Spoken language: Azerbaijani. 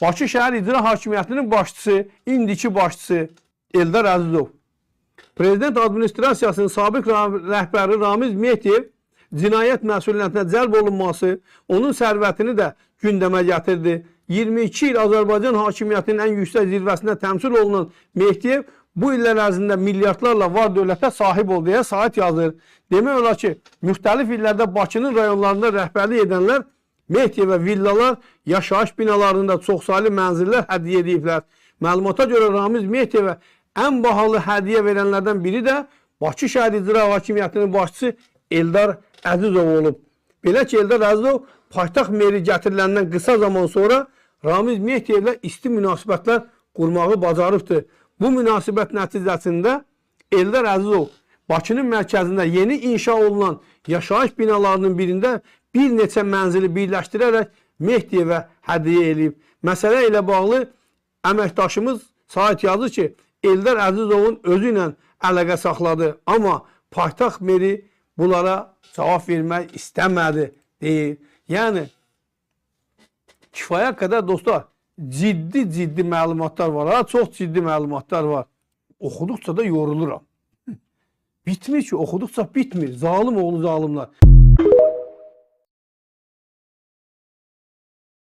Bakı şəhər İcra Hakimiyyətinin başçısı, indiki başçısı Eldar Əzizov, Prezident Administrasiyasının sabiq rəhbəri Ramiz Mehdiyev cinayət məsuliyyətinə cəlb olunması onun sərvətini də gündəmə gətirdi. 22 il Azərbaycan hakimiyyətinin ən yüksək zirvəsində təmsil olunan Mehdiyev bu illər ərzində milyardlarla var dövlətə sahib oldu deyə sayt yazır. Demək olar ki, müxtəlif illərdə Bakının rayonlarında rəhbərlik edənlər Mehdiyevə villalar, yaşayış binalarında çoxsaylı mənzillər hədiyyə ediblər. Məlumata görə Ramiz Mehdiyevə ən bahalı hədiyyə verənlərdən biri də Bakı şəhər İcra Hakimiyyətinin başçısı Eldar Əzizov olub. Belə ki, Eldar Əzizov paytaxt meri gətiriləndən qısa zaman sonra Ramiz Mehdiyevlə isti münasibətlər qurmağı bacarıbdır. Bu münasibət nəticəsində Eldar Əzizov Bakının mərkəzində yeni inşa olunan yaşayış binalarının birində bir neçə mənzili birləşdirərək Mehdiyevə hədiyyə eləyib. Məsələ ilə bağlı əməkdaşımız sayt yazır ki, Eldar Əzizovun özü ilə əlaqə saxladı, amma paytaxt meri bunlara cavab vermək istəmədi deyir. Yəni kifayət qədər dostlar ciddi məlumatlar var. Ha, çox ciddi məlumatlar var. Oxuduqca da yoruluram. Bitmir ki, oxuduqca bitmir. Zalım oğlu zalimlar.